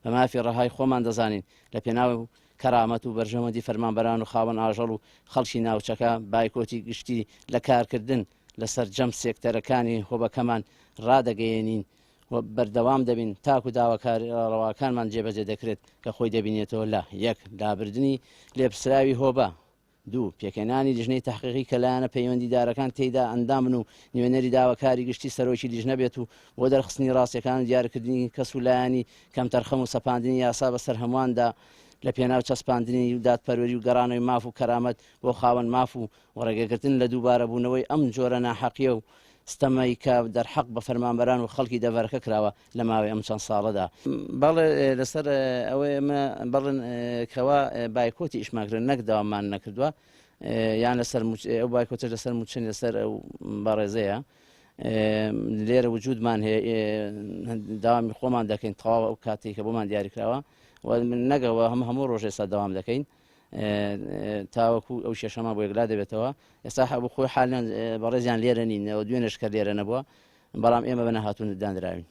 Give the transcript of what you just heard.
بە مافی ڕەهای خۆمان دەزانین لە پێناو کەرامەت و بەرژەوەندی فەرمانبەران و خاوەن ئاژەڵ و خەڵکی ناوچەکە بایکۆتی گشتی لە کارکردن لە سەرجەم سێکتەرەکانی هۆبەکەمان ڕادەگەیەنین و بەردەوام دەبین تاکو داواکاری ڕەواکانمان جێبەجێ دەکرێت کە خۆی دەبینێتەوە لە، یەک. لابردنی لێپرسراوی هۆبە. دوو. پێکهێنانی لیژنەی تەحقیقی کە لایەنە پەیوەندیدارەکان تێیدا ئەندام بن و نوێنەری داواکاری گشتی سەرۆکی لیژنە بێت و بۆ دەرخستنی ڕاستیەکان و دیارکردنی کەس و لایەنی کەمتەرخەم و سەپاندنی یاسا بەسەر هەموواندا لە پێناو چەسپاندنی دادپەروەری و گەڕانەوەی ماف و کەرامەت بۆ خاوەن ماف و و ڕێگەگرتن لە دووبارەبوونەوەی ئەم جۆرە ناحەقیە و ستەمەی کە دەرحەق بە فەرمانبەران و خەڵکی دەڤەرەکە کراوە لە ماوەی ئەم چەند ساڵەدا. بەڵێ لەسەر ئەوەی ئێمە بەڵێن کەوا بایکۆتی ئیشمان کرد نەک داوامان نەکردووە یان لەسەر ئەو بایکۆتەش لەسەر مووچە لەسەر ئەو بەڕێزەیە لێرە وجودمان هەیە داوامی خۆمان دەکەین تەواو ئەو کاتێک کە بۆمان دیاریکراوە و نەگەوە هەم هەموو ڕۆژ ئێستا داوام دەکەین تاوەکو ئەو کێشەمان بۆ یەکلا دەبێتەوە ئێستا هەبوو خۆی حالیان بەڕێزیان لێرە نین دوێنێش کە لێرە نەبووە بەڵام ئێمە بە نەهاتوون دانراوین.